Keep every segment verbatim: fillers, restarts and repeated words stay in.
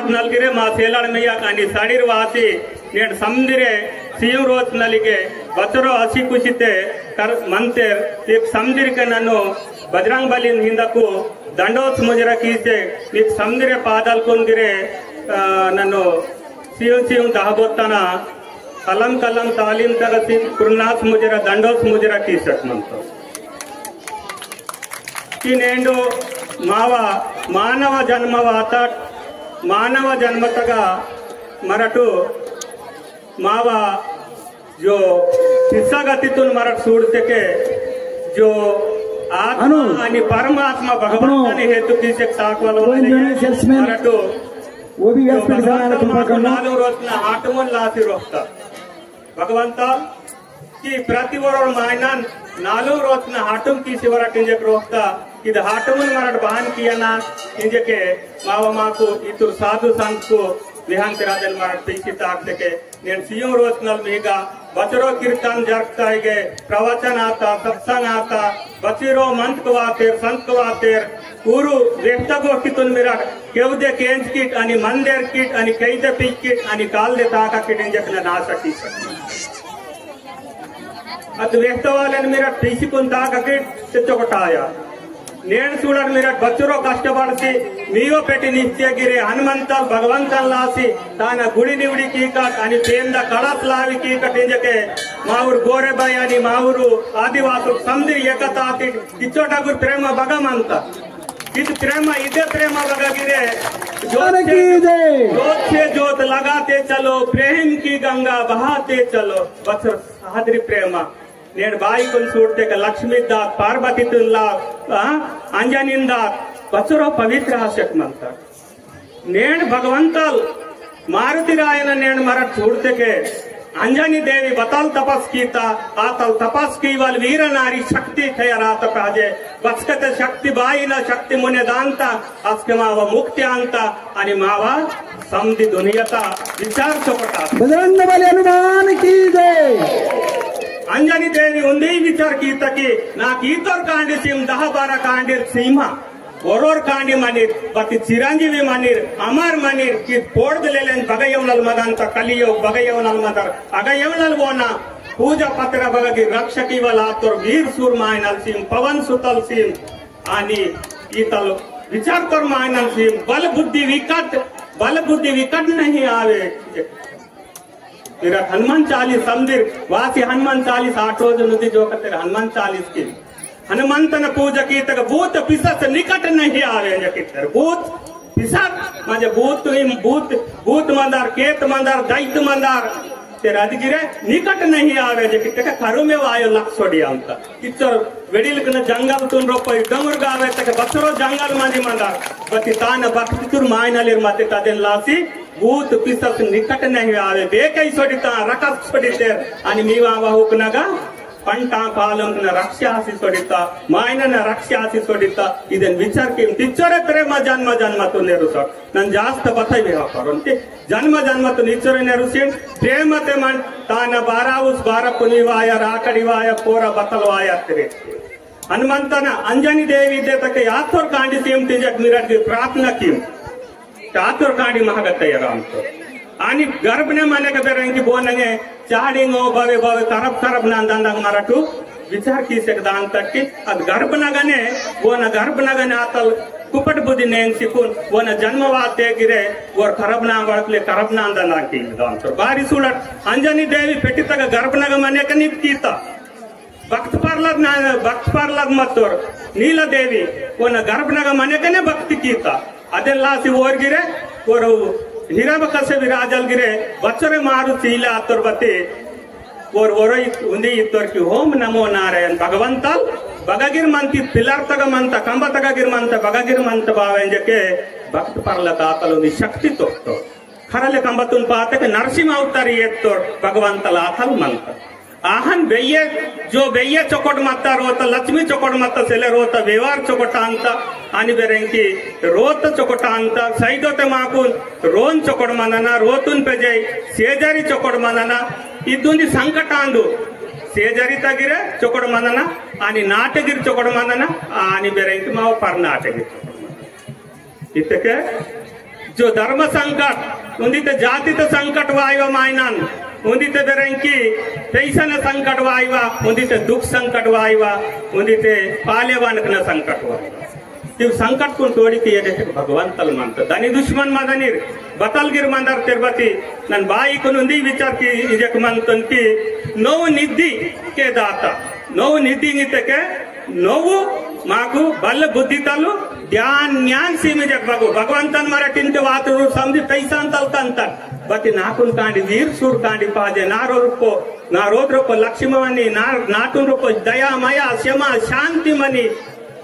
नलगिरे मा सेलाड़ मैया कानी साड़ीर वासी नेड समदिरे सियुं रोज नलिगे बचरो असी कुशिते कर मंतेर। एक समदिर के नन्नो बजरंग बलिन हिंदकु दंडोस मुजरा कीसे एक समदिरे पादल कुंदिरे, आ, नन्नो सियुं सियुं दहबोत्तना कलम कलम तालीम तगसी कुरनास मुजरा दंडोस मुजरा कीसक मंतो। कि नेंडो मावा मानव जन्म वातट मानव जन्म तगा मरटु मावा जो पिसा गतितुन मरट सूड़तेके जो आत्मा अनु- अनि परमात्मा अनु- भगवंताने हेतु कीसेक साकवाल वो वाले इंडियन सेल्समैन, मरटु वो भी जो व्यासपीठ से आया भगवंता कृपा माकु करना। नालुंग रोजना हाटमुन लासी रोहता। भगवंता कि प्रति वरोर मायनन नालुंग रोजना हाटुम कीसी वरट इंजेक रोहता। इद हाटुमुन मरट बहान कियाना इंजेके मावा माकु इतुर साधु संतकु विहान तिरादन मरट पीसी ताकतेके नेन सियुं रोजनल मीगा बचरो कीर्तन जरगता इगे प्रवचन आता, सत्संग आता, बचिरो मंतक वातेर, संतक वातेर, ऊरु वेहता गोष्ठीतुन मिरट केवदे केंज किट अनि मंदेर किट अनि कैदे पिच किट अनि कालदे ताका किट इंजेकना नाशा कीसक। अत वेहता वालेन मिरट पीसीकुन ताका किट ते चोकटाया। नेन सूड़न मिरट बच्चरो कष्ट पड़सी, मीवो पेटी निश्चय गिरे हनुमंतल भगवंतन लासी, ताना गुड़ी निवड़ी कीकट, अनि पेंदा कड़स लावी कीकट इंजेके, माउर गोरे बाई अनि माउरु आदिवासुर समदिर एकता आतिट, इच्चोटा गुर प्रेम बगमंत। इद प्रेम, इदे प्रेम बगा गिरे, जोत से, जोत से जोत लगाते चलो, प्रेम की गंगा बहाते चलो, बच्चर सादरी प्रेम। नेड़ बाई कुन सूड़तेके लक्ष्मी दात, पार्वती तुन लात, आ, अंजनी दात, बचरो पवित्र आशक मंता। नेड़ भगवंतल मारुति रायन नेड़ मरट सूड़तेके अंजनी देवी बतल तपस कीता, आतल तपस कीवल वीर नारी शक्ति खया रात काजे, बचकते शक्ति बाई न शक्ति मुने दांता, अस्के मावा मुक्ति आंता, अनि मावा समदि दुनियता विचार चोकटा। बजरंग बली हनुमान की जय। अंजनी देवी उंदी विचार कीता कि ना कीतोर कांडी सीम दहा बारा कांडी सीमा। ओरोर कांडी मनीर, बती चिरंजीवी मनीर, अमर मनीर, कि पोड़ दिलेलें बगयवनल मदंता कलियो बगयवनल मदर, अगयवनल वोना, पूजा पत्र बगगी रक्षकी वाला आतोर वीर सूर मायनल सीम, पवन सुतल सीम, आनी ईतल विचार कर मायनन से बल बुद्धि विकट, बल बुद्धि विकट नहीं आवे। मेरा हनुमान चालीस समदिर वासी हनुमान चालीस आठ रोज नुदी जो कतेर हनुमान चालीस की हनुमंतन पूजा की तक भूत पिशाच निकट नहीं आवे। जो कितर भूत पिशाच माजे भूत ही भूत, भूत मंदार, केत मंदार, दैत मंदार, तेरा दिगिरे निकट नहीं आवे। जो कितर का करुमे वायो लक्ष्य दिया उनका। इच्चर वेडिलकन जंगल तुन रोपो डोंगर गावे तक बसरो जंगल मांदी मंदा। बति तान भक्ति तुर मायनलेर मते तदेन लासी भूत पिशाच निकट नहीं आवे। बेकई सोडिता रकस सोडितेर अनि मीवा वाहुक नगा पंटा पालम न रक्षासी सोडिता मायनन रक्षासी सोडिता। इदेन विचार किम टिच्चोरे प्रेम जन्म जन्म तुन नेरुसक। नन जास्त बताई बेहा परोंते जन्म जन्म तुन इच्चोरे नेरुसिन प्रेम ते मन तान बारा उस बारा पुनिवाया राकड़िवाया पोरा बतलवाया तेरे। हनुमंतन अंजनी देवी दे तके आतोर कांडी सीम तिंजक मिरट की प्रार्थना कीम। आतोर कांडी महागत तैयार आमतो। आनी गर्भ ने माने के बेरंगी बोनंगे चाड़िंगो बवे बवे तरफ तरफ नांदंदंग मरटू विचार की सेक दान तक की अद गर्भ नगने बोन गर्भ नगने आतल कुपट बुद्धि नेंग सिकुन बोन जन्मवाते गिरे वोर खराब ना वड़कले खराब नांदंदंग की दान तो बारी सुलट अंजनी देवी पेटी तक गर्भ नग माने के नित कीता। भक्त प्रहलाद ना, भक्त प्रहलाद मत्तोर, नीला देवी, कोन गर्भ नग मने कने भक्ति कीता। अदेन लासी ओर गिरे, ओर हिरण्यकश्यप राजल गिरे, बच्चरे मारु सीला अत्तोर बती, ओर ओर उन्दी इत्तोर की ओम नमो नारायण भगवंतल, बगगिर मंती पिलर तग मंत, कंब तग गिर मंत, बगगिर मंत बावें जके भक्त प्रहलाद आतल उन्दी शक्ति तोक्तो। खरले कंबतुन पाते के नरसिंह अवतार येत्तोर भगवंतल आतल मंत। आहन बेये जो बेये चोकोट मत्ता रोता, लक्ष्मी चोकोट मत्ता सेले रोता, व्यवहार चोकोट अंता, आनी बेरेंकी रोता चोकोट अंता, सैदोते माकुन रोन चोकोट मनना, रोतुन पेजे सेजारी चोकोट मनना, इद्दुंदी संकट आंदु, सेजारी तगिरे चोकोट मनना, आनी नाटगिर चोकोट मनना, आनी बेरेंकी माव पर नाटगिर चोकोट मनना। इतके जो धर्म संकट, उन्दिते जातित संकट वायवा मायनन, उन्दिते बेरंकी पैसन संकट वायवा, उन्दिते दुख संकट वायवा, उन्दिते पालेवानकन संकट वायवा। इव संकट कुन तोड़ी किया देते भगवंतल मंत। दनी दुश्मन मदनिर, बतलगिर मंदर तिरबती, नन बाई कुन उन्दी विचार की इंजेक मंतन की नौ निधि के दाता, नौ निधि निते के नौ माकु बल बुद्धि तलु ध्यान ज्ञान सीमी जग बगु। भगवंतन मरटिन के वात रूप समझी पैसा तल तंतन। बती नाकुन कांडी वीर सूर कांडी पाजे, ना रो रूपो, ना रोद रूपो लक्ष्मी मनी, ना नाटुन रूपो दया माया क्षमा शांति मनी,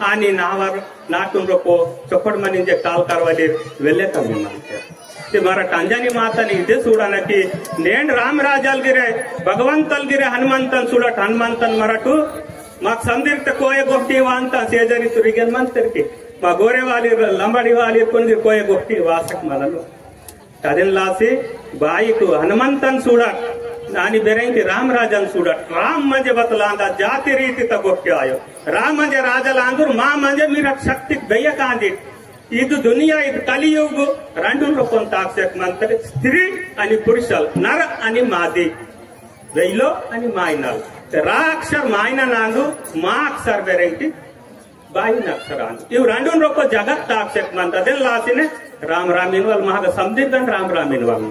आनी नावर नाटुन रूपो चोपड़ मनी जे काल करवाली वेले तमी मानते। ते मारा टांजानी माता ने इदे सूड़ा ना कि नेन राम राजल गिरे, भगवंतल गिरे, हनुमंतन सूड़ा, हनुमंतन मरटू, माक संदिर ते कोये गोष्टी वांता सेजरी तुरिगेन मंतर की। मा गोरे वाली, लंबाड़ी वाली, कुन गिर कोये गोष्टी वासक मलनो। तदिन लासी बाई को हनुमंतन सूड़ा, नानी बेरेंकी राम राजन सूड़ा, राम मजे बतलांदा जाति रीति तक गोष्टी आयो। राम मजे राजल आंदुर, मा मजे मीरा शक्ति गय कांदी। इद दुनिया इद कलियुग रंडुन रोपन ताकसेक मंतर स्त्री अनि पुरुषल, नर अनि मादी। वेइलो अनि माइनल। ते रा अक्षर माइनल आंदु, मा अक्षर बेरेंकी बाइन अक्षर आंदु। इव रंडुन रोपो जगत ताकसेक मंतर। देन लासिने राम राम इनवल महाग समदिर गन राम राम इनवल।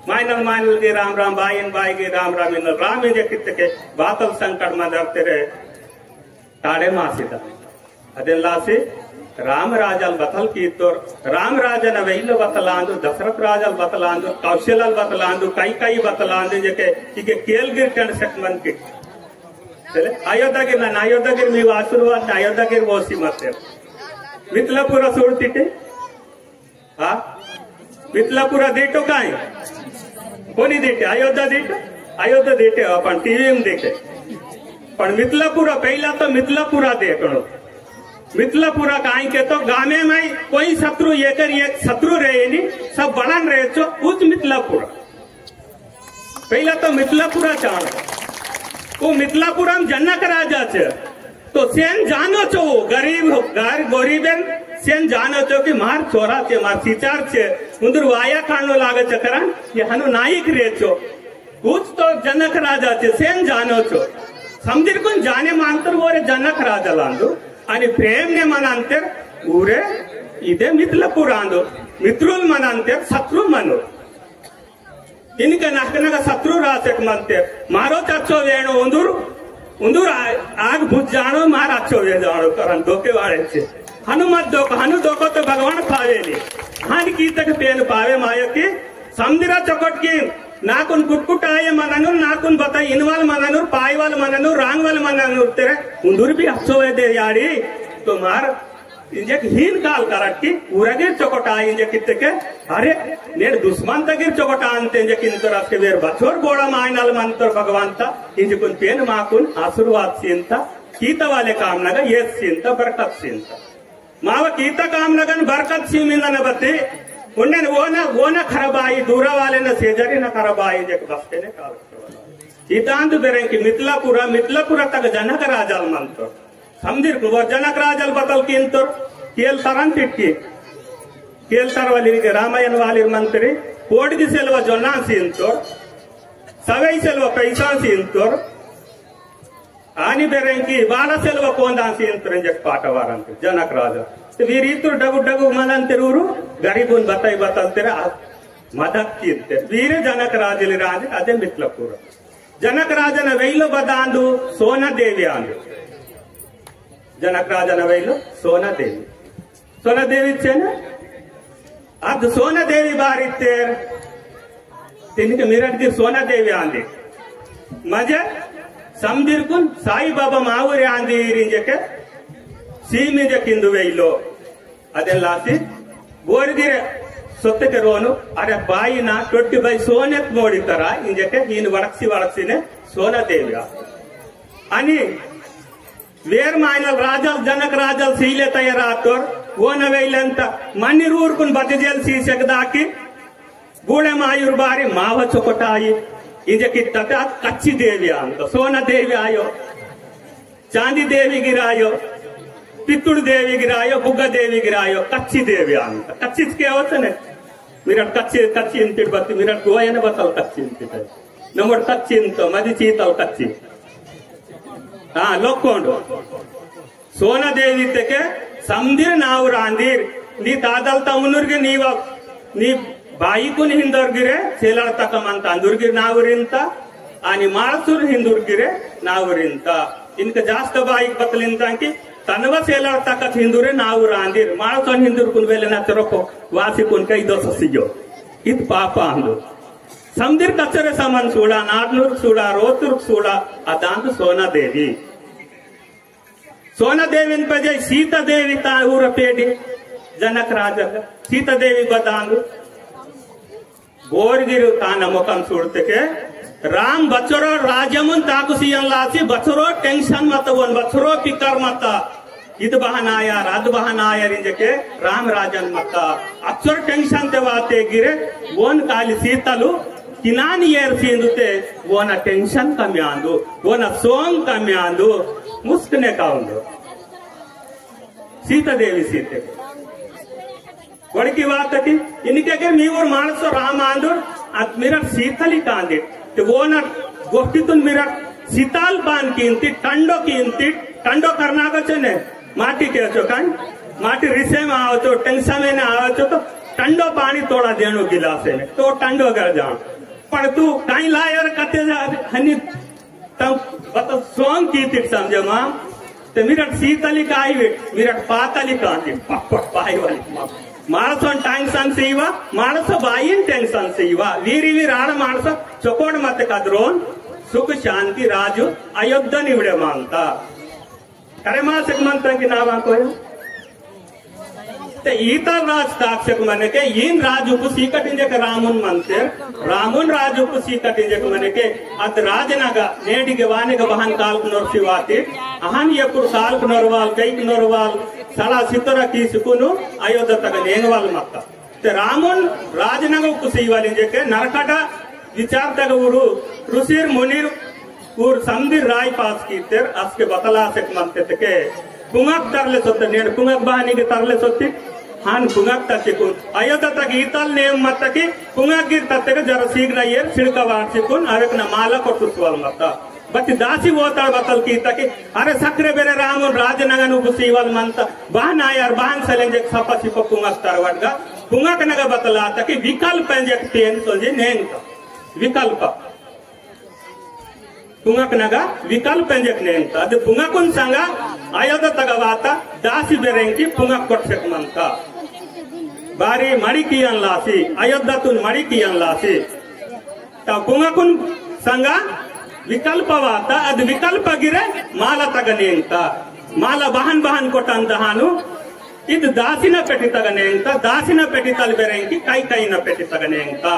माइनल माइनल के राम राम, बाइन बाई के राम राम इनवल। राम इंजे कित्ते के बातल संकट मंदर तेरे ताड़े मासिता। अदेन लासी राम राजल बतल कीतोर, राम राजन वेइल बतलांदु, दशरथ राजल बतलांदु, कौशलल बतलांदु, कई कई बतलांदु, जेके इके केल गिर टंड सकमन की। चले, अयोध्या गिर ना, अयोध्या गिर मी वासुर वात, अयोध्या गिर वो सीमत है। मिथिलापुर सूरतीटे, हाँ? मिथिलापुरा देटो काई? कोनी देटे? अयोध्या देटे? अयोध्या देटे, अपन टीवी में देखे। पण मिथिलापुरा, पहला तो मिथिलापुरा देखणो। मिथिलापुरा काई के तो गामे में कोई शत्रु, एकर एक शत्रु रहे नी, सब बड़न रहे चो, उच मिथिलापुरा। पहला तो मिथिलापुरा चाड़। वो मिथिलापुरा में जनक राजा छे। तो सेन जानो छो, गरीब, गर-, गरीबेन सेन जानो छो कि मार छोरा छे, मार सिचार छे, उंदुर वाया खानो लागे चकरन, ये हनु नाइक रे छो। कुछ तो जनक राजा छे, सेन जानो छो। समझिर कुन जाने मानतर वो रे जनक राजा लांदु। अनि प्रेम ने मनांतर उरे इदे मिथिलापुर आंदु। मित्रुल मनांतर शत्रु मनो। इनके नखनक शत्रु रासेक मनते, मारो चर्चो वेणो उंदुर, उंदुर आ-, आग बुझ जाणो, मार अच्छो वे जाणो, करन धोके वाले छे। हनु मत धोको, हनु धोको तो भगवान पावेली। हानि की तक पेन पावे मायो की, समदिरा चोकट की, नाकुन कुटकुट आये मननुर, नाकुन बताई इनवाल मननुर, पाईवाल मननुर, रांगवाल मननुर, तेरे उंदुर भी अच्छो वे दे यारी, तो मार इंजेक हीन काल करट की उरगिर चोकोटा इंजेक इत्तेके, अरे, नेड दुश्मन तगिर चोकोटा अंते इंजेक इंतर असके वेर बचोर बोड़ा मायनल मंतर भगवंता, इंजेकुन पेन माकुन आशीर्वाद सींता, कीता वाले काम नगा ये सींता, बरकत सींता। माव कीता काम नगन बरकत सीमिंदन बत्ती, उन्नेन ओना, ओना खराब आई, दूरा वाले न सेजरी न खराब आई, इंजेक बस्ते ने काल करवाला। इतांत बेरेंकी मिथिलापुरा, मिथिलापुरा तक जनक राजाल मंतर। समदिर कुबर जनक राजल बतल किंतोर, केल तरन तिटकी। केल तरवाली के रामायण वाली मंत्री, कोड की सेलवा जोना सिंतोर, सवई सेलवा पैसा सिंतोर, आनी बेरेंकी बाला सेलवा कोंदा सिंतोर, जक पाटा वारंत, जनक राजा। तो वीर इतुर डगु डगु मनंत रूरु, गरीबुन बताई बतल तेरा मदत किंते। वीर जनक राजली राज, अदे मिथिलापुर। जनक राजन वेइलो बदांदु सोना देवी आंदु। जनक राजन वेइलो सोना देवी। सोना देवी चेन अद सोना देवी बारी तेर तिनके मिरट की सोना देवी आंदी। मजे समदिरकुन साई बाबा मावरे आंदी रिंजके सीमी जे किंदु वेइलो। अदेन लासी बोरगिरे सोत्ते के रोनु, अरे बाई ना ट्वेंटी बाई सोने मोड़ी तरा, इंजेके हीन वड़कसी वड़कसी ने सोना देव्या। अनि वेर मायनल राजल, जनक राजल सीले तैयार आतोर, वो नवेलंत मन्निरूर कुन बजजेल सी सकदा की, बूढ़े मायुर बारी माव चोकोटाई, इंजे कित्ता ते कच्ची देवी आंत, सोना देवी आयो। चांदी देवी गिरायो, पित्तुड़ देवी गिरायो, बुग्गा देवी गिरायो, कच्ची देवी आंत। कच्ची के होते ने? मिरट कच्ची, कच्ची इंतिट बत्ती, मिरट गोयन बतल कच्ची इंतिट। नमोट कच्ची इंतो, मदि चीतल कच्ची। हाँ, लोक्कोंडु। सोना देवी तेके समदिर नावुर आंदिर। नी तादल तमुनुर्गे नीवा, नी बाईकुन हिंदुर्गिरे, सेलड़ तकमंत अंदुर्गिर नावुर इंता। आनी माळसुर हिंदुर्गिरे नावुर इंता। इनके जास्त बाईक बतलिंता कि तनवा सेलड़ तकत हिंदुरे नावुर आंदिर। माळसुन हिंदुरकुन वेले ना चरको वासीकुन कई दोष सियो। इत पापा आंदु। समदिर कचरे समन सूड़ा, नाडनुर सूड़ा, रोतुर सूड़ा, अदांत सोना देवी। सोना देवीन पजे सीता देवी ता ऊर पेडी जनक राजा सीता देवी बदांदु। बोरगिरु ताना मोकम सूड़तेके राम बचरो राजमुन ताकुसियन लासी बचरो tension मत वन बचरो फिकर मत। इद बहन आयार, अद बहन आयार इंजके राम राजन मत। अचर tension ते वाते गिरे वन काली सीतलु किनान येर सींदुते वोना tension कमी आंदु, वोना सोंग कमी आंदु, मुस्कने काउंदु। सीता देवी सीते। वड़की बात की, इनके के मीवर मानसो राम आंदुर, अत मिरट सीतली कांदे। ते वोना गोष्टीतुन मिरट सीताल पान कींती, टंडो कींती, टंडो करना का चने, माटी के चो कान, माटी रिसे में आवचो, tension में ना आवचो तो टंडो पानी तोड़ा देनो गिलासे में, तो टंडो कर जान। पण तू काई लायर कते जा, हनी तम बत सोंग कीतिट समझे माँ, ते मिरट सीतली काई वे, मिरट पातली कांति, पक पक पाई वाली माँ। माणसोन tension सीवा, माणस बाईन tension सीवा, वीरी वीर आड़ माणस चोकोड़ मत कदरोन, सुख शांति राजु अयोध्या निवड़े मानता। करे मासिक मंत्र की नावा कोई? ते ईतल राज ताक्षक मने के ईन राज उपसी कटिंजे के रामुन मंते, रामुन राज उपसी कटिंजे के मने के अद राजनगा नेडी के वाने के बहन काल नोरसी वाती, अहन ये पुर काल नोरवाल, कैक नोरवाल, सड़ा सितरा की सुकुनु अयोध्या तक नेंगवाल मत्ता। ते रामुन राजनगा उपसी वाली जे के नरकटा विचार तक उरु ऋषिर मुनिर ऊर समदिर राय पास कीतेर, असके बतला सेक मंते तके, पुंगक तरले सोते, नेड पुंगक बहानी के तरले सोती, हान पुंगक तचिकुन, अयोध्या तक ईतल नेम मत की, पुंगक गिर तत्ते के जरा सीग ना येर, सिड़का वाट चिकुन, अवेक ना माला को तुसवाल मत। बच्ची दासी वोताड़ बतल की तकी, अरे सक्रे बेरे रामुन राजनगन उपसीवल मंत, बहन आयर, बहन सलेंजे सपा सिपा पुंगक तरवटगा, पुंगक नगा बतला तकी, विकल्प एंजे पेन सोंजी नेंग तो। विकल्प। पुंगक नगा विकल्प एंजेक नेंगता। अदे पुंगकुन संगा अयोध्या तगा वाता दासी बेरेंकी पुंगक कोटसेक मंता। बारी मड़ी कियन लासी, अयोध्या तुन मड़ी कियन लासी। ता पुंगकुन संगा विकल्प वाता, अद विकल्प गिरे माला तगा नेंगता। माला बहन बहन कोटन दहानु, इद दासी न पेटी तगा नेंगता, दासी न पेटी तल बेरेंकी, कई कई न पेटी तगा नेंगता।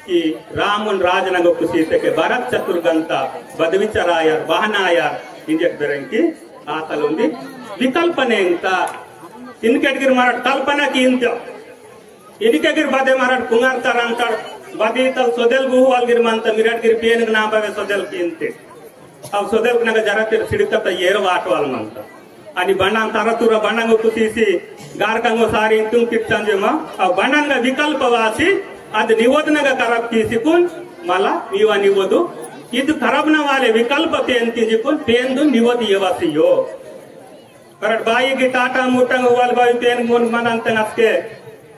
कि रामुन राजनगो कुसीते के भरत चतुर्गंता बदविचरायर बहनायर इंजेक बेरेंकी आतल उंदी विकल्पने इंता। इनके गिर मरट कल्पना की इंत्यो। इनके गिर बदे मरट कुंगार तरंतड़ बदी तल सोदेल गुहवाल गिर मंत मिरट गिर पेन नाम बवे सोदेल की इंते। अब सोदेल नग जरा तेर सिड़कत येर वाटवाल मंता। अनि बंडांग तरतुर बंडांग कुसीसी गारकंगो सारी तुम किप्चंजेमा। अब बंडांग विकल्प वासी अद निवोदनग करब कीसिकुन मला मीवा निवोदु। इद करबना वाले विकल्प पेन किंजिकुन पेन दु निवोद येवासी यो। करट बाई की टाटा मुटंग वाल बाई पेन मुन मनंतंग असके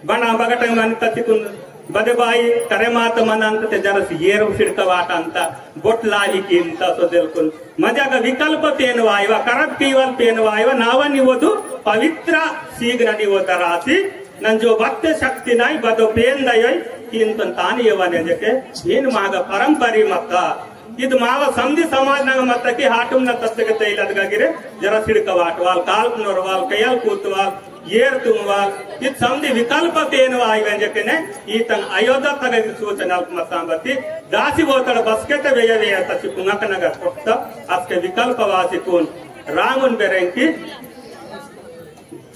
बना बगटंग मन तचिकुन बदे बाई करे मात मनंत ते जरस येर सिड़का वाटंता बोट लाही कीमता सोदेलकुन मजाग विकल्प पेन वायवा करट कीवल पेन वायवा नावा निवोदु पवित्र सीगना निवोद रासी नंजो भक्त शक्ति नाई बदो पेन दयोई कीमतन तान येवा नेंजके इन माग परंपरी मत्ता। इद माव समदी समाज नग मत्त की हाटुम न तत्तक तैलद गगिरे जरा सिड़क वाटवाल, काल नोरवाल, कयल कूतवाल, येर तुमवाल, इद समदी विकल्प पेनवा आइवेंजकने, ईतन अयोध्या तग सूचना मतांबती, दासी वोतड़ बसकेत वेय वेय तसी पुंगक नगर कोट्ट, असके विकल्प वासिकुन रामुन बेरेंकी,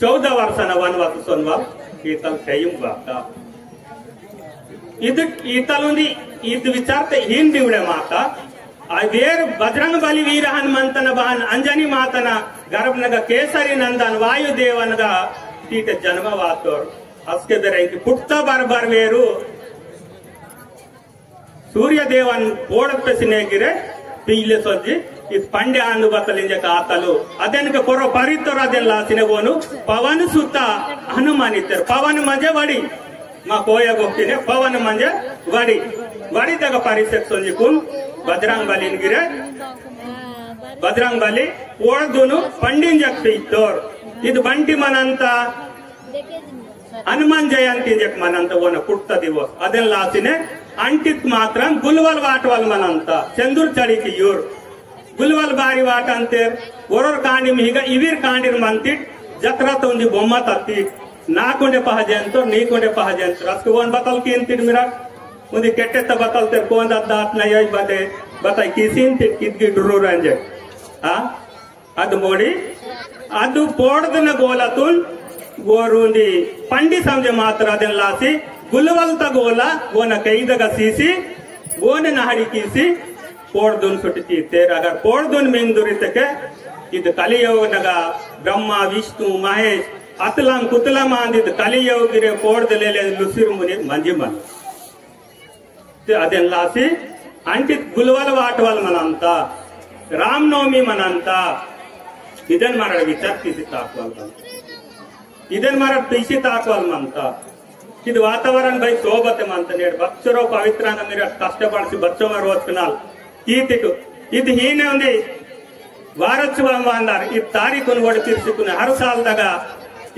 चौदह वर्षन वनवास सोनवाल ईतल कयुम बाता। इद ईतल उंदी इद विचारते हिंदी उड़े माता। आ वेर बजरंग बली वीर हनुमंतन बहन अंजनी मातन गर्भनग केसरी नंदन वायुदेवनग तीते जन्म वातोर। अस्के दरे इंकी पुट्टा बरबर वेरु सूर्य देवन पोड़त पेसिने गिरे पीले सोजी इद पंडे आंदु बतल इंजेक आतलु। अदेन के पोरो परित्तोर अदेन लासिने वोनु पवन सुता हनुमान इत्तेर। पवन मंजे वड़ी। मा कोया गोक्तिने पवन मंजे वड़ी। वड़ी तगा परिसेक सोजी कुन बजरंग बलिन गिरे बजरंग बली पोड़ दुनु पंडिंजक पीतोर। इद बंटी मनंता हनुमान जयंती इंजेक मनंता वोना पुट्टा दिवस। अदेन लासिने अंटित मात्रम गुलवल वाटवल मनंता। सेंदूर चढ़ी कियूर। गुलवल बारी वाटंतेर। वरोर कांडी मिहिगा इवीर कांडीर मंतिट जतरा तोंदी बोम्मा तत्ती। ना कुंडे पहजेंतोर, नी कुंडे पहजेंतोर। अस्के वोन बतल कींतिट मिरट। उंदी केट्टे त बतल तेर कोंदा दात न योज बते, बताई किसिन तिट किदगी डुरू रंजे। हाँ? अद मोड़ी, अदु पोड़दन गोलतुन, गोरुंदी पंडी समझे मात्रा देन लासी, गुलवलता गोला, गोन कैदगा सीसी, गोन नहड़ी कीसी, पोड़दुन सुटकी तेर अगर पोड़दुन मेंदुरी तके, इद कलियोग नगा, ब्रह्मा, विष्णु, महेश, अतलाम कुतलाम आंदिद कलियोग गिरे पोड़द लेले लुसिर मुनि मंजिमन। ते अदेन लासी अंकित गुलवल वाटवल मनंता, रामनवमी मनंता, इदन मरड़ विचार किसी ताकवल मनंता। इदन मरड़ किसी ताकवल मनंता। इद वातावरण भाई सोबत मनंता। नेड बच्चरो पवित्रांग मेरा कष्टपड़सी बच्चों में रोज कनाल। कीतिक इद हीने उंदी वारत वांदार इद तारीखुन वड़ तिरसिकुन हर साल दगा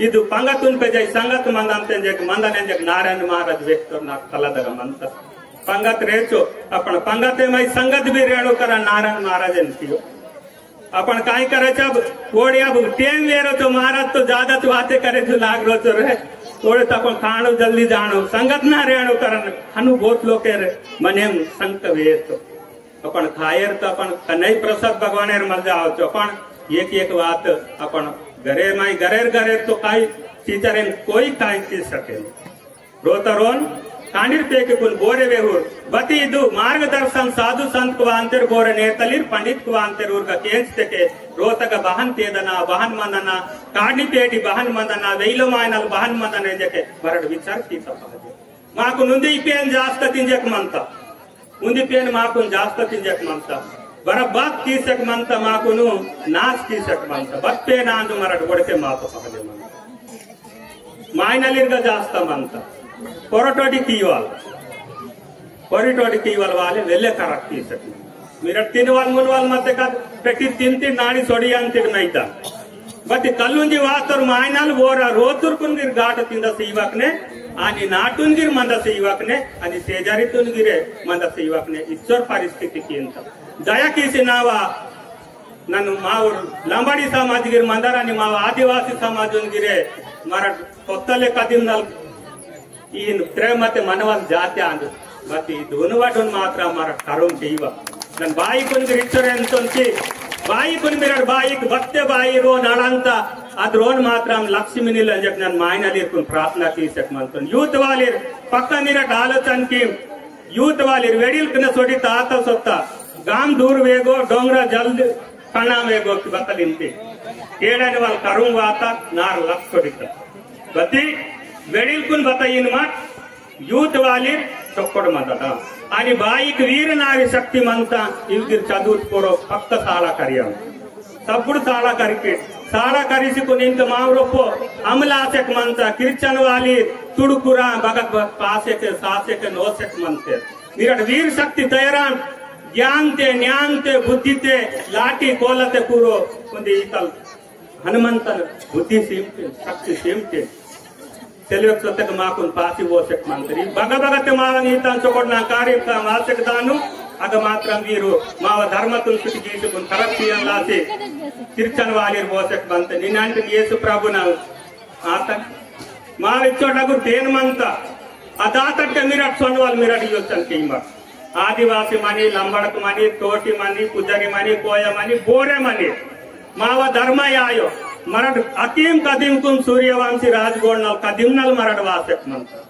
इद पंगतुन पे जाई संगत मंदन तेंजेक मंदन एंजेक नारायण महाराज वेहतोर नाक तला दगा मंता। पंगत रेचो, अपन पंगते माई संगत भी रेणु करा नारायण महाराज एन कियो। अपन काई करे जब कोड़िया बु टेम वेरो तो महाराज तो ज्यादा तो बातें करे जो लाग रो तो रे। कोड़े तो अपन खाणो जल्दी जाणो, संगत ना रेणु करन, हनु बहुत लोग रे मनेम संक वेर तो। अपन खायर तो अपन कन्हई प्रसाद भगवान एर मल जाओ तो अपन एक एक बात अपन घरे माई घरेर घरेर तो काई टीचर एन कोई काई चीज सके। रोता रोन कांडिर पेके कुन बोरे वेहुर बती इदु मार्गदर्शन साधु संत कुवांतेर बोरे नेतलीर पंडित कुवांतेर उर्गा केंच तेके रोतगा बहन तेदना, बहन मंदना, कांडी पेटी बहन मंदना, वेइलो मायनल बहन मंदना इंजेके मरड़ विचार कीता पहजे। माकु नुंदी पेन जास्त तिंजेक मंता। उंदी पेन माकुन जास्त तिंजेक मंता। बरबाद कीसेक मंता माकुनु नाश कीसेक मंता। बत पेन आंदु मरट वड़के मातो पहले मंता। मायनलिरगा जास्त मंता। पोरटोडी कीवाल। पोरटोडी कीवाल वाले वेले करक कीसेक मंता। मिरट तीन वाल मुन वाल मते का पेटी तीन तीन नाड़ी सोड़ी अंतिट मैता। बती कल्लुंजी वातोर मायनाल वोरा रोतुर कुनगिर गाट तिंदा सीवकने, आनी नाटुनगिर मंदा सीवकने, आनी सेजारी तुनगिरे मंदा सीवकने, इच्चोर परिस्थिति कींता। दया कीसी नावा, नन्नु मावुर लंबाड़ी समाजगिर मंदर आनी मावा आदिवासी समाजुनगिरे, मरट कोत्तले कदिम नल ईन प्रेमते मनवल जाते आंदु। बती दुनु वाटुन मात्रा मरट करुम कीवा। नन बाईकुन गिरिचरेन तोंची, बाईकुन मिरट बाईक बत्ते बाई रोन अड़ंता, अद रोन मात्रा लक्ष्मी निल अंजक नन मायनलीरकुन प्रार्थना कीसक मंतोन। यूथ वालीर पक्का मिरट आलोचन की, यूथ वालीर वेडिल कने सोडी तात सोत्ता, गाम दूर वेगो, डोंगरा जल्द, कणा वेगो की बतल इंती। केड़न वाल करुम वाता, नार लक्ष सोडिता। बती, वेडिल कुन बता इन माट, यूथ वालीर चोकोड़ मददा। अनि बाईक वीर नारी शक्ति मंता, इवगिर चदूत पोरो फक्त साला करिया। सब्बुड़ साला करिके, साला करिसी कुन इंत मावरोपो, अमलासेक मंता, किरचन वालीर, तुड़कुरा, बगत बगत पासेके, सासेके, नोसेक मंते। मिरट वीर शक्ति तैरान, ज्ञानते, न्यानते, बुद्धिते, लाठी कोलते पूरो, उंदी इतल हनुमंतन बुद्धि सीमते, शक्ति सीमते। सेलवेक सोतेक माकुन पासी वोसेक मंतरी। बगा बगा ते मावंग इतान चोकोट ना कार्य का वासेक दानु, अग मात्रम वीरु, माव धर्म तुन सुटि गीसुकुन खरब कियन लासी, किरचन वालीर वोसेक मंते। निनांट येसु प्रभु ना आतन। माव इच्चोट अगु तेन मंता। अदातट के मिरट सोनवाल मिरट योचन कीमत। आदिवासी मनी, लंबड़क मनी, तोटी मनी, पुजारी मनी, कोया मनी, बोरे मनी। मावा धर्म आयो। मरड अकीम कदीम कुन सूर्यवंशी राजगोंडनल कदीमनल मरड वासेक मंता।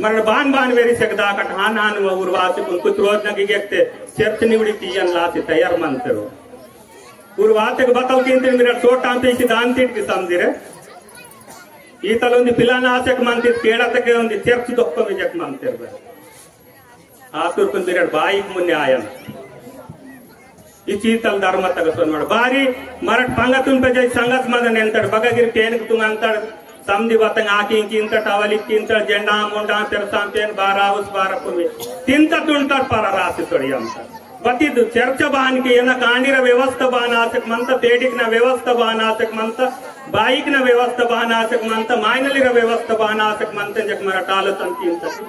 मरड बान बान वेरी सेकदाकट हान हान व उर्वासी कुन कुछ रोज नगी गेकते चर्च निवड़ी तीयन लासी तैयार मंतरो। उर्वातेक बतल कींतिर मिरड सोटाम पीसी दान तीट की समझिरे। ईतल उन्दी पिलाना आसेक मंती, केड़ा तके उन्दी चर्च दोक्को मिजक मंतेर बे। आतुर कुन बिरड़ बाईक मुन्ने आयन। इचीतल धर्म तक सोनवड़। बारी मरट पंगतुन पे जय संगत मदन एंतड़, बगगिर पेन तुंग अंतड़, समदी बतंग आकी किंतड़, अवली किंतड़, जेंडा मुंडा, तेरसाम पेन, बारा उस बारा पुमी। तिंता तुंतर पर रासी तोड़ी अंतड़। बती दु चर्च बान के एना कांडीर व्यवस्था बान आसक मंत, पेडिक ना व्यवस्था बान आसक मंत, बाइक ना व्यवस्था बान आसक मंत, माइनलीर व्यवस्था बान आसक मंत, जक मरा टालो तन तीन तक।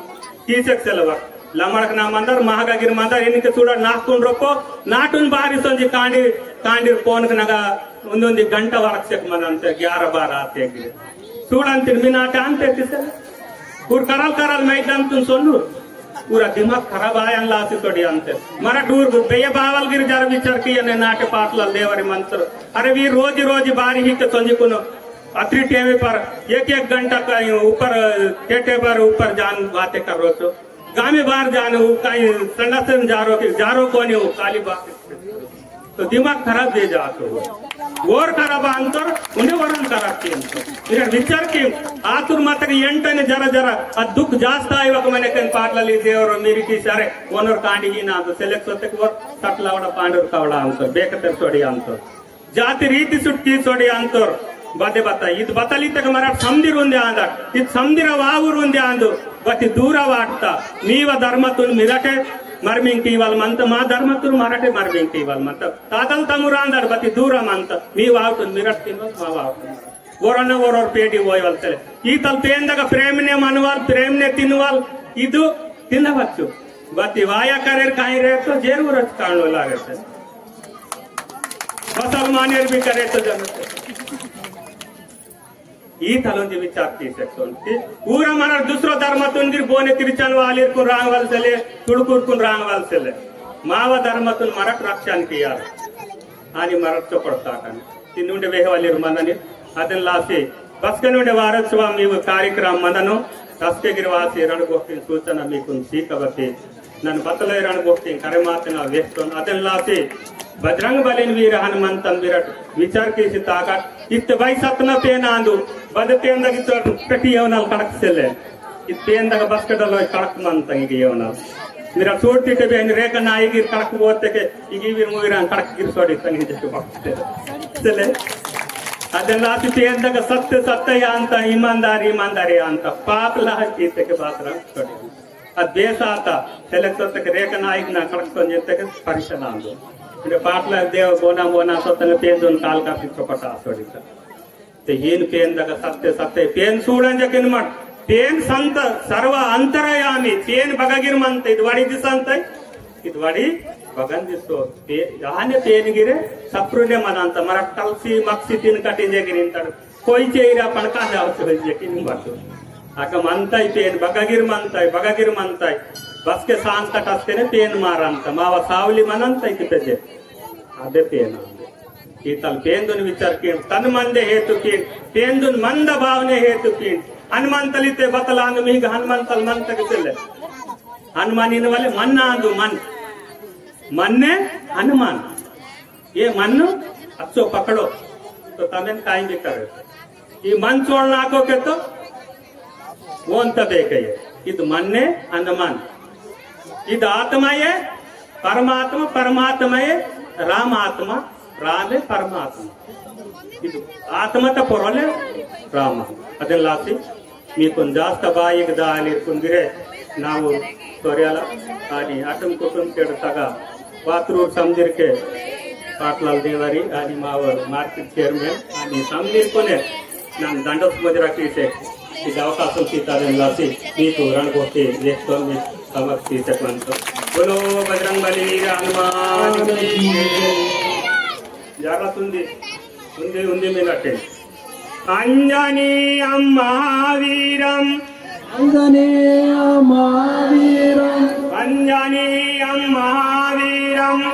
तीसक सेलवा। लमड़क ना मंदर, महागा गिर मंदर, इनके चूड़ा नाकुन रोको, नाटुन बारी संजी कांडी, कांडी पोन नगा, उन्दुंदी घंटा वरक सेक मनंत, ग्यारह बारह आते गिर। सूड़ंतिन मिनाटे अंते तिसे। पूर करल करल मैदान तुन सोनू। पूरा दिमाग खराब आयन लासी तोड़ी अंते। मरा डूर गु बेये बावल गिर जर विचार किया ने नाटे पाटला देवरी मंत्र। अरे वी रोज रोज बारी ही के संजी कुनो। अत्री टेमी पर एक एक घंटा का ऊपर, केटे पर ऊपर जान बातें कर रो छो। गामे बार जाने वो काई संडासन जारो के, जारो कोने वो काली बात। तो दिमाग खराब दे जातो हो। वोर खराब अंतर, उन्हें वरन खराब किया अंतर। इधर विचार की आतुर मात्र एंटने जरा जरा, आ दुख जास्ता आए वक्त मैंने कन पाटला ली दे और मेरी की सारे ओनर कांडी ही ना तो select होते को सटलावड़ा पांडुर कावड़ा अंतर, बेकतर सोड़ी अंतर। जाति रीति सुटकी सोड़ी अंतर बदे बता। इद बतली तक मराठ समदिर उंदे आंदा, इद समदिर वावुर उंदे आंदो, बति दूरा वाटता। मीवा धर्मतुन मिरटे मरमिंग कीवल मंत, मा धर्मतुन मरटे मरमिंग कीवल मंत। तादल तमुर आंदा बति दूरा मंत, मी वावतुन मिरट किनवल, मा वावतुन। वोरन वोरर पेडी वोयवल तेले। ईतल पेंदग प्रेमने मनवल, प्रेमने तिनवल, इदु तिनवच्चु। बति वाया करेर काई रे तो जेर उरच कांडो लागे ते। मुसलमानेर भी करे तो जरूरत है। ई तलों जे विचार की सेक्शन की पूरा मरट दूसरो धर्मतुन गिर बोने तिरचन वालीर कुन रांगवल सेले, तुड़कुर कुन रांगवल सेले। मावा धर्मतुन मरट रक्षण किया। आनी मरट चोपड़ता कन। तिन्नुंडे वेहवालीर मंदनी। अदन लासी बसके नुंडे वारत स्वामी वो कार्यक्रम मंदनो। तस्के गिरवासी रण गोष्ठी सूचना मीकुन सीखवती। नन बतले रण गोष्ठी करे मातना वेस्तोन अदन लासी बजरंग बलिन वीर हनुमंतन विरट विचार कीसी ताकत इत्ते बाई सतना पेन आंदु बद पेन दगी चोर पेटी येवनल कड़क सेले। इत पेन दग बसकटल कड़क मंतंग येवनल। विरट सूट तिटे बेन रेख नाई गिर कड़क बोते के इगी वीर मुविरान कड़क गिर सोड़ी तंग जके बकते सेले। अदन लासी पेन दग सत्य सत्य आंता, ईमानदारी ईमानदारी आंता, पाप लाह कीते के बात रंग सोड़ी। अद देश आता, select सोतक रेख नाइक ना कड़क सोंजेतक परीक्षा नांदो। इने पाटला देव बोना बोना सोतक पेंदुन काल का पिछो पटा सोड़ीता। ते हीन पेन दगा सत्य सत्य पेन सूड़न जकिन मत। पेन संत सर्व अंतरयामी, पेन बगगिर मंत, इद वड़ी दिसंत, इद वड़ी बगन दिसो। पे-, याने पेन गिरे, सप्रुने मनंत, मरक कलसी मक्सी तीन कटिंजे गिरिंतड़। कोई चेहरा पड़का जाओ से बजे की नहीं बात। आका मानता ही पेन, बगागिर मानता है, बगागिर मानता है। बस के सांस का टसके ने पेन मारन का, मावा सावली मनन तई की पेजे। अबे पेन आंदे। ईतल पेंदुन विचार की, तन मंदे हेतु की, पेंदुन मंद भावने हेतु की। हनुमंतलिते बतलांग मिग हनुमंतल मन तक चले। हनुमान इन वाले मन आंदु मन। मन ने हनुमान। ये मन अच्छो पकड़ो, तो तमें काई भी करे। ये मन छोड़ना को के तो वो अंत बेके ये। इद मन ने हनुमान। इद आत्मा ये परमात्मा, परमात्मा ये राम आत्मा, राम ये परमात्मा। इद आत्मा तो परोले राम। अदे लासी मीकुन जास्त बाईक दाली कुंदिरे नावु सोर्याला आनी अटम कुटुम केड़ तगा पात्रूर समदिरके पाटलाल देवारी आनी मावर market chairman आनी समदिरकुने नन दंडस मजरा कीसे इद अवकाशम सीतारेन लासी मीकु रणगोष्ठी लेखतोन मी समक्ष कीसे मंतो। बोलो बजरंग बली हनुमान की जय। जरा सुंदी, सुंदी, उंदी मिनटे। आंजनेयं महावीरं। आंजनेयं महावीरं। आंजनेयं महावीरं।